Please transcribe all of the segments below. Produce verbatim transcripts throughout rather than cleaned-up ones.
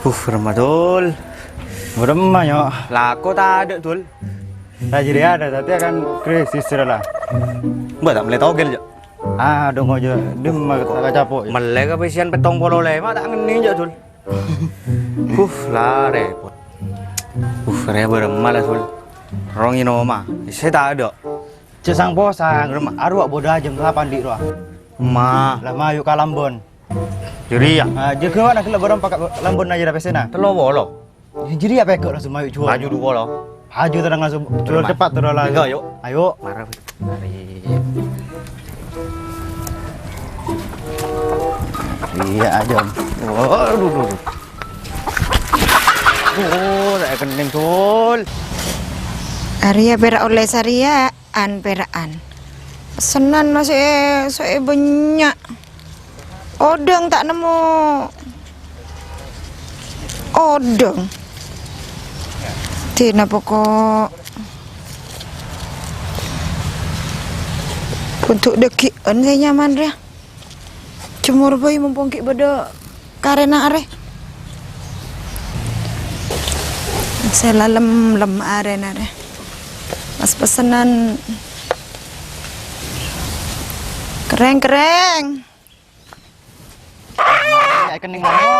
Huh, remma, Dul. Remma, Nyo'. Lako tadâ', Dul. Lah, jârèya adâ', tatè kan krisis, jârèya la. Mbak, ta' mellè togel, Cok? Ah, dong, aja. Dhem, ta' kacapo', ya. Mellè kapèssèyan pèttong polo lèma', ta' ngennèng, Cok, Dul. Huh, la rèpot. Huh, rèya bârâmma la, Dul. Rong ènoma. Sè tadâ'. Cè' sang-posang, arowa' bâdâ jam salapan dhi' rowa. Ma. La mayu ka lambân. Jârèya. Ah, jâgâ wa' na ghellâ' bârâmpa ka lambân na jârèya pèssèna? Tello polo. Jârèya pèghâ' langsung mayu jhuwâl. Maju du polo. Aju tenang langsung jhuwâl. Mari, Ma. Ceppat terus lah. Enggak, yuk. Ayo. Mara. Mari. Iyâ, aja. Waduh, duh, duh. Oh, la kennèng, Dul. Arèya pèra' ollè sarèya. An-pera'an. Pessenan masè, sè bânnya'. Odâng ta' nemmo. Odâng. Dina poko'. Kodhu dhâggi'ân sè nyaman, rèya. Jemur bhâi, mompong ghi' bâdâ karèna arè. Sè la lem-lem arèna arè. Pas pessenan. Kerrèng, kerrèng. Ayo, kennèng, ayo.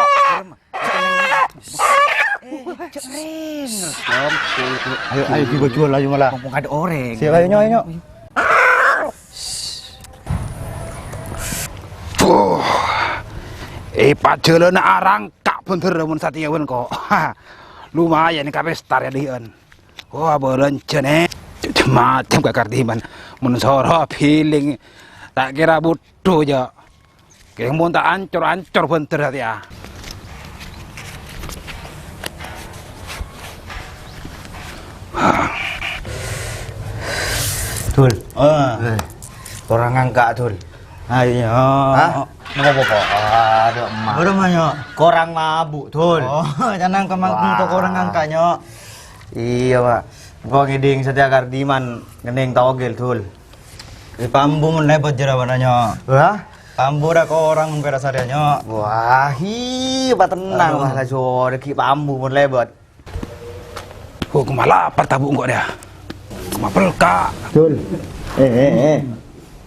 Ayo, ayo, jhuwâl, jhuwâl, ayo, malah. Mumpung ada orèng. Siap, ayo, Nyo', ayo, Nyo'. Buh. È pajhâlâna arangka' bhender mon satèya bân ko'. Lumayan ka pesta rèya dhi'ân. Wah, bâlânjhâna. Macem ka Kardiman. Mon soro feeling. Ta' kèra budhu, jâ'. Kèng mon ta' ancor-ancor bhender satèya. Dul. Ah. Eh, korang ngangka', Dul. Ayo. Hah? Napa, Pak? Aduh, emak. Bârâmma, Nyo'? Korang mabuk, Dul. Oh, tenang, kemang Wah. Engko' korang ngangka', Nyo'. Iyâ, Pak. Engko' ngèdhing satèya Kardiman ngennèng togel, Dul. Èpaambu mon lèbât jârèya bâ'na, Nyo'. Wah? Paambu ra korang mon pèra' sarèya, Nyo'. Wah, hi, patennang, Aduh. Wah, la jhârèya ghi' paambu mon lèbât. Oh, kemma lapar tabu' engko' rèya. Kemma pelka'. Dul. Eh, eh, eh.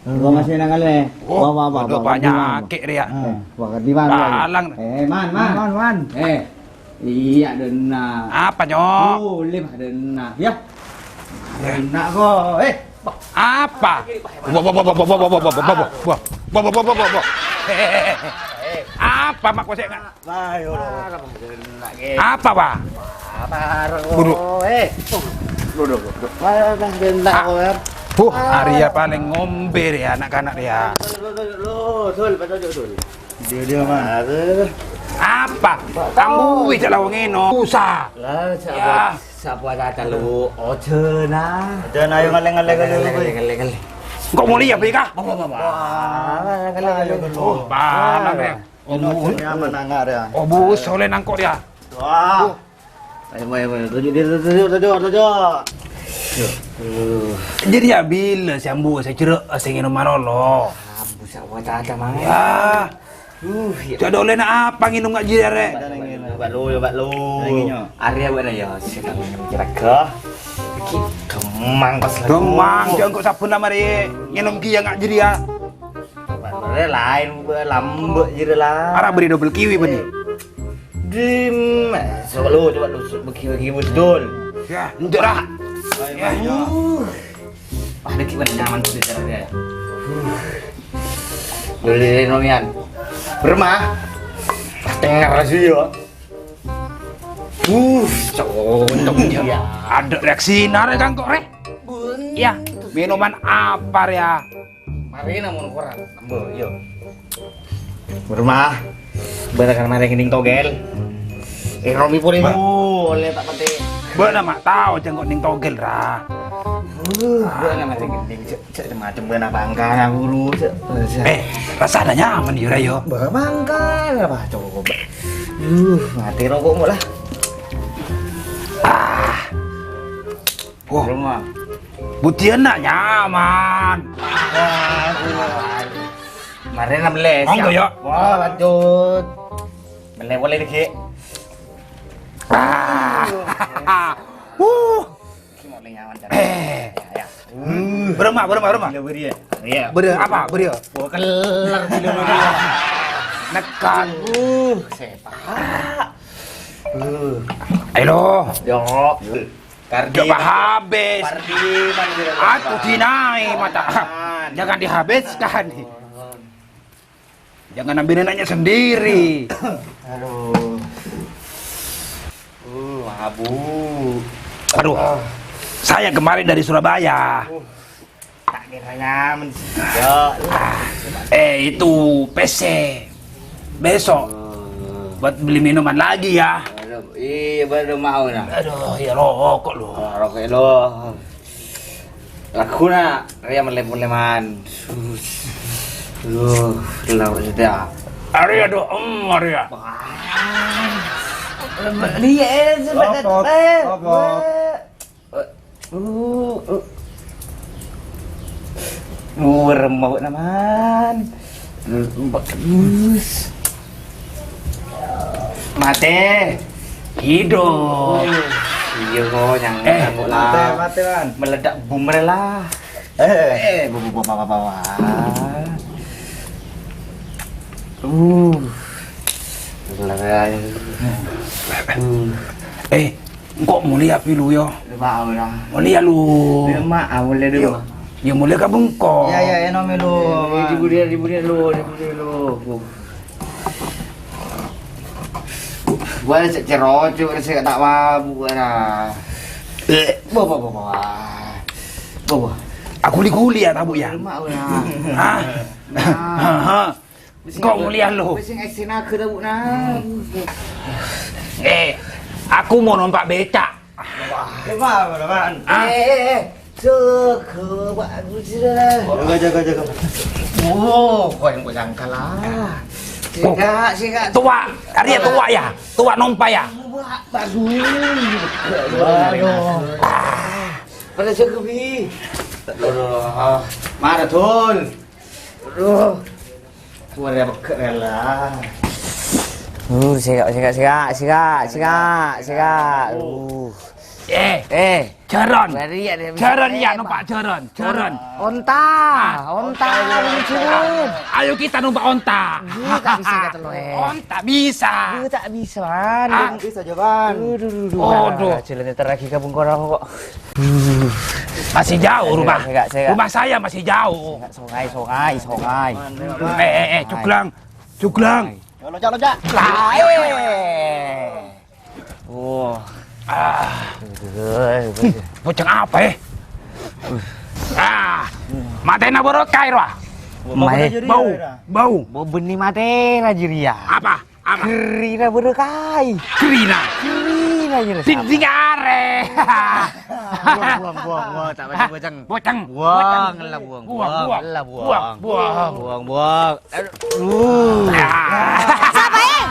Gua masih nang ngale. Oh, Wah, wah, wah, udah wah, banyak wah. Kek rèya. Eh, wah, di mana? Balang. Eh, man, man. Man, man. Eh, iya, denna. Apa, Nyok? Boleh, Pak, denna. Ya. Denna kok. Eh. Apa? Wah, wah, wah. Eh, eh, eh, eh. Apa, Mak, kok saya nggak Ayo. Apa, Pak? Buru. Eh. Ayo, dah, dah, dah, Ah. Wer. Huh, Arya paling ngombe ya, anak-anak ya. Lo, lo, lo, Dul, betul, Dul. Dia, dia, Man. Aduh. Apa? Kamu ijak lawang eno. Usah. Lah, siapa? Ya. Sapa ta' telu? Ojo, nah. Ojo, nah, ayo, ngaleng, ngaleng, ngaleng, ngaleng, ngaleng. Engko' mulai ya, Bika? Apa, apa, apa? Wah, ngaleng, ngaleng, ngaleng. Oh, panas, ya. Oh, Bu. Nyaman, nang, ya. Oh, Bu, soleh nangko', ya. Wah. Ayo, ayo, ayo. Tuju, tuju, tuju, tuju, tuju. Jadi, ya, bila si Ambu, saya jeruk, saya nginum marolo. Ambu, sapa ta' telu, Mang? Ya. Uh, iya. Cak dolena apa nginum ngak jiri arek? Coba lu, coba lu. Lagi, Nyok. Arya mana ya? Sedang minum kira-kira. Iki kemang pas lagi. Kemang, jangan kok sabun lah mari nginum kia ngak jiri ya. Lain lambek jiri lah. Ara beri double kiwi bani. Dim, coba lu, coba lu, bagi-bagi betul. Ya, enggak lah. Ya. Uh. Wah, ada gimana nyaman tuh caranya ya? Dulu dari Nomian. Bermah. Dengar sih ya. Uh, cocok ya. Ada reaksi nare kan kok, Rek? Ya, minuman apa ya? Mari namun kurang. Ambo, yo. Bermah. Bener kan mari ngening togel. Eh, Romi pun itu oleh tak pati. Bana mak tahu jengkok ning togel ra. Uh, bana mari ngening cek cek macam bana bangka guru cek. Eh, rasanya nyaman yo ra yo. Bangka apa coba. Uh, mati rokokmu lah. Ah. Wah. Belum, Bang. Butian nak nyaman. Wah, mari enam belas. Monggo, ya. Wah, lanjut. Boleh, boleh dikit. Ah. Uh. Ki mau lenyawan, Cak. Eh. Ya, ya. Hmm. Bârâmma, bârâmma, bârâmma. Gila, bârâ, ya? Iya. Bârâ apa? Bârâ. Wah, keler gila, bârâ. Nekan. Uh, sepak. Uh. Ayo, lo. Yo. Kardi. Coba habis. Kardi, man, gila, Aku man. Dinai mata. Man. Jangan dihabiskan. Jangan ambil neneknya sendiri. Aduh. Uh, mabuk. Aduh. Ah. Saya kemarin dari Surabaya. Uh, tak kiranya men-, ya. Eh, itu P C. Besok. Oh. Buat beli minuman lagi ya. Aduh, iya, baru mau nah. Aduh, ya rokok lu. Oh, rokok lu. Laguna, rèya mellè-mellè man. Sus. Duh, gellâ' saja. Arèya, duh, em, arèya. Wah. Liya, eh, Opok, eh, opok. Eh, uh, uh. Buwâr mau naman. Bagus. Mate. Hidup. Iya, kok, yang Eh. Mate, mate, man. Meledak boom rela. Eh. Eh, bu, bu, bu, apa, apa, apa. Uh. Gila, ya. Uh. Eh, engko' molèya pi lu, yo. Lupa, ora. Molèya lu. Lupa, ah, molèya lu. Yo, yo molèya ka bengko. Ya, ya, eno melu. Di budi, di budi lu, di budi lu. Gua cek ceroco, cek tak mabuk, ora. Eh. Bo, bo, bo, bo. Bo, bo. Aku li-kuli ya, tabuk ya. Lupa, ora. Hah? Nah. Hah? Engko' molèya lu. Wis sing S C naga ta, Bu, nah. Eh, aku mau numpak becak. Coba, coba. Ah. Eh, eh, eh. Jaga, Pak, Gusti, dah. Jaga, jaga, jaga. Oh, kok yang gue sangka lah. Oh. Sika, sika. Tua, arèya tua ya? Tua nompa ya? Wah, bagus. Waduh. Pada jaga, Bi. Aduh. Mara, Dul. Aduh. Keluar ya, pegge' rela. Uh, sika, sika, sika, sika, sika, sika. Uh. Eh, Eh, Jaron. Bari ya, dia bisa Jaron ya, eh, numpak Pak. Jaron, Jaron. Onta, Ah. onta, Onta, lucu. Ayo kita numpak onta. Iya, tak bisa kata lo, eh. Onta bisa. Iya, tak bisa, man. Ah. Bisa, Jawan. Aduh, aduh, aduh. Aduh. Jalannya teragi gabung korang kok. Masih jauh rumah. Saya nggak, saya nggak. Rumah saya masih jauh. Sungai, sungai, sungai. Eh, eh, eh, Cuglang. Cuglang. Ayo, loncat, loncat. Lah, eh. Wah. Ah. Aduh, aduh. Boceng apa, eh? Ah. Matèna borokai, rowa. Bau, bau. Bau bânnè matèna jârèya. Apa? Apa? Gerina bârâ kai. Gerina? Gerina jârèya. Dinding are. Buang, buang, buang, buang. Tak pati boceng. Boceng. Buang, lah, buang, Buang, buang, buang. Lah, buang. Buang, buang. Buang, buang. Aduh. Sapa, eh?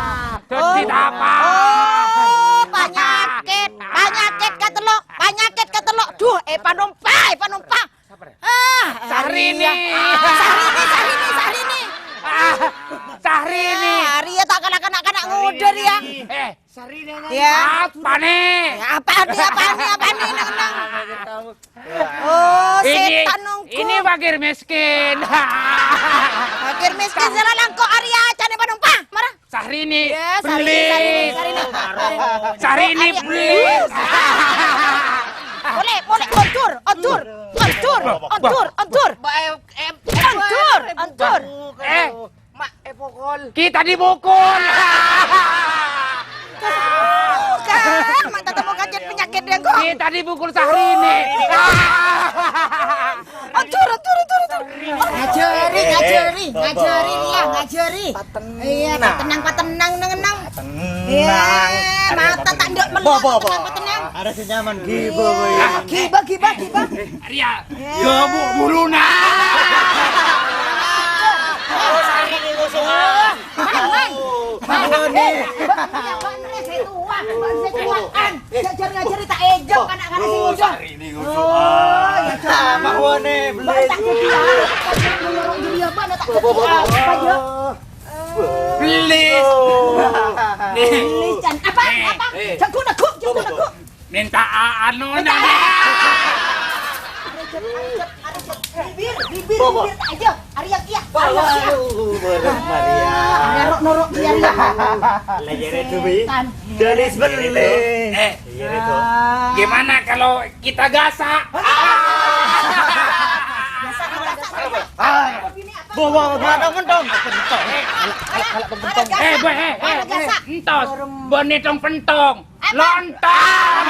Dadi Oh. apa? Oh, panyakèt. Panyakèt katello'. Panyakèt katello'. Duh, eh, panompa, eh, panompa. Ah, Syahrini. Arya. Syahrini, Syahrini, Syahrini. Ah, Syahrini. Ah, Arya tak kala kana'-kana' ngodâ, Arya. Eh, Syahrini. Ya. Apa nih? Ya, apa nih, apa nih, apa nih, nang, nang? Oh, Ini, setan nongko. ini fakir miskin. Fakir miskin salah langko Arya, ca'na panompa, mara. Syahrini, Ya, Syahrini, beli. Syahrini, Syahrini. Syahrini, Arya. beli. Boleh, boleh, ondur, ondur, ondur, ondur, ondur. Mbak, eh, eh, Ondur, eh, ondur. Eh, Mak, eh, pokol. Kita dipukul. Bukan, mak tata mau kajian penyakit dia, kok. Kita dipukul Syahrini. Ondur, ondur, ondur, ondur. Ngajari, ngajari, ngajari, ya, ngajari. Iya, tenang, patenang, nang, nang. Tenang. Iya, Ada mata apa? tak ndok Apa, apa, apa? tenang, patenang. Ada senyaman gibah, boy. Gibah, gibah, gibah. Arya, Ya. ya bu buluna. Mana, mana? Mana, mana? Eh, Mbak, Mbak, Mbak, Mbak, saya tua, Mbak, saya tuaan. Ngajar-ngajari tak ejek, anak-anak sing Oh, muda. Sari ini Oh, ya, jangan. Mbak Wane, Mbak, tak jadi apa? Mbak, tak jadi apa? Mbak, ya. Please. Please, Chan. Apa? Eh. Apa? Eh. Jago neguk, jago neguk. Minta a-, anu, Minta nanya. Arejep, arejep, arejep. Bibir, bibir, Apa? Bibir, aja. Arya kia, Arya kia. Aduh, bareng Maria. Norok-norok dia, Arya. Lah, ya, Redo, Bi. Setan. Dari sebelum. Eh, iya, Redo. Gimana kalau kita gasak? Gasak, gasak, gasak. Ah. Bawa, bawa, dong, dong. Pentong. Kalak, kalak, pentong. Eh, boy, eh, eh, Ada gasak. Entos. Bone dong pentong. Apa? Lontong.